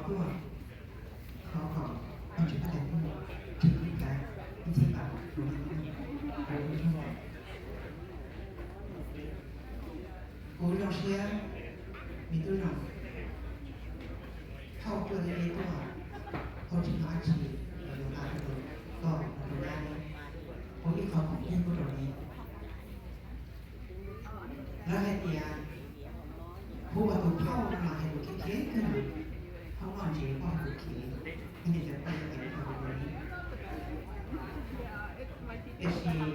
tuaj, thov kom Vajtswv pab tais tuaj, tseem ib ka ib txhiab pam rau nej, rau lub nroog. Kuv zoo siab, me tub zoo, thauj tuaj li tuaj, thauj tsis muaj dab tsi los nqa rau koj los rau dab, ua ib qho khoom tiag tuaj rau nej. Lawv hais tias, kuv ua tus thauj no los hais lus khiav khiav kawg, thauj loj ntsis poj tus khiav, nws cov poj yog tias thauj tus li. Tiam sis thauj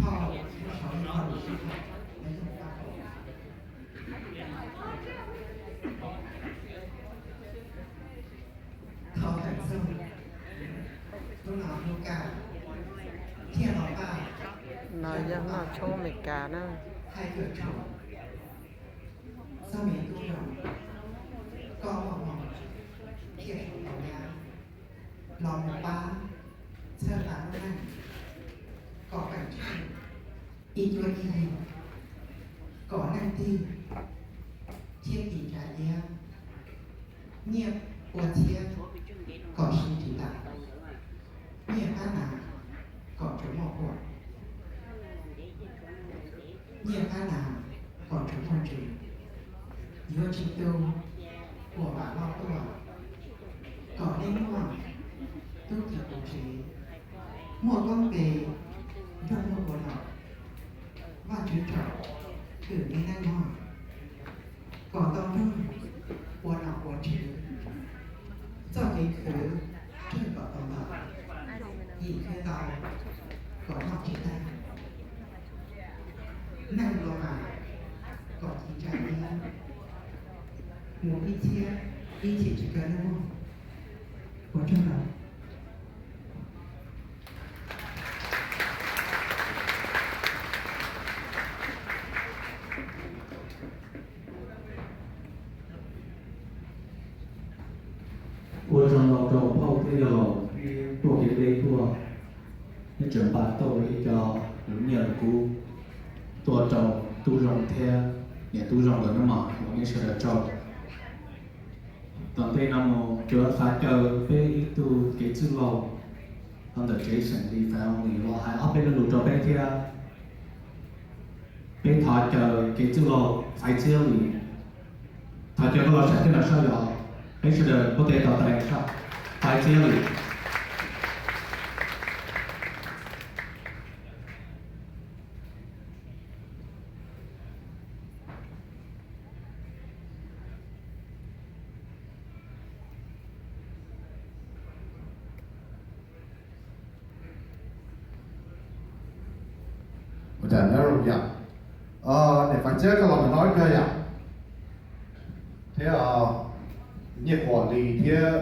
muaj saum ib qho lus sib tham, lawv yog pab. Thov feem xwm, hnub no hnub kaj thiaj los pab. No yog noj tshoob Amelikas na. Hais kawm tshoob, txoj me tub zoo, koj muaj hmoo thiaj sau tau nyab los mus pab txhawb nqa lub neej kom peem tsheej ib cuab ib yig, kom neej tig thiab ci tsa iab, nyiaj ua txhiab kom sib tsis tas, nyiaj qab nas kom tsuas muaj quaj, nyiaj qab nas kom tsuas muaj ntsws, yuav tsis tu ua vam loj tuaj, kom nej muaj tub ki tus tsev, muaj koob tes nrog luag ua nom, Vajtswv tsom kwm nej neej mog, kom tau nrog ua nom ua tswv, txoj kev khwv tsawg kom tau ntau, yim khwv tau kom noj tsis tag, neeg los mas kom ci tsa iab, mus ib txhiab ib txhis tsis kaw nej mog. Ua tsaug ntau. Ua tsaug ntau rau phauj thiab yawg laus tuaj kev deb tuaj, neb tseem npaj tau ib co lus nyiaj lus kub tuaj rau tub zoo thiab niam tub zoo nkawd no mog, ua nej sawv daws tsaug. Tom ntej no mus kuv xav caw peb ib tug kev txwj laug los ntawm tsev xeem Lis Faiv Lis los hais ob peb lo lus rau peb thiab. Peb thov caw kev txwj laug Faiv Txiab Lis, thov caw koj los sawv thiab los soj yos, peb sawv daws npuaj tes tau tas soj, Faiv Txiab Lis. Ua cas nyob zoo yam, niam Faiv Txiab koj los ntawm no ib pliag yam, thiab Nyiaj Kuam Lis thiab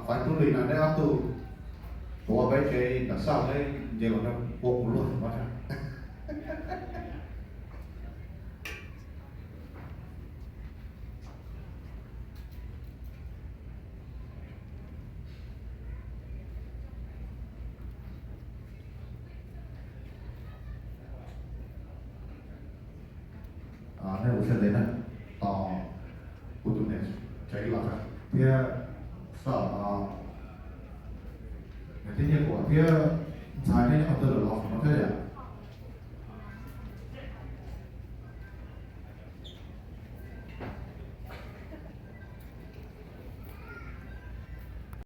Faiv Tub Lis no neb ob tug tuav peb tsev ntawm sab neb nce los nyob ua kuv luag no. Nej ua siab ntev na, tos kuv tus niam tsev los thiab, niam tij Nyiaj Kuam thiab ntxhais neb nyob qhov twg lawm los qhov no thiab yom.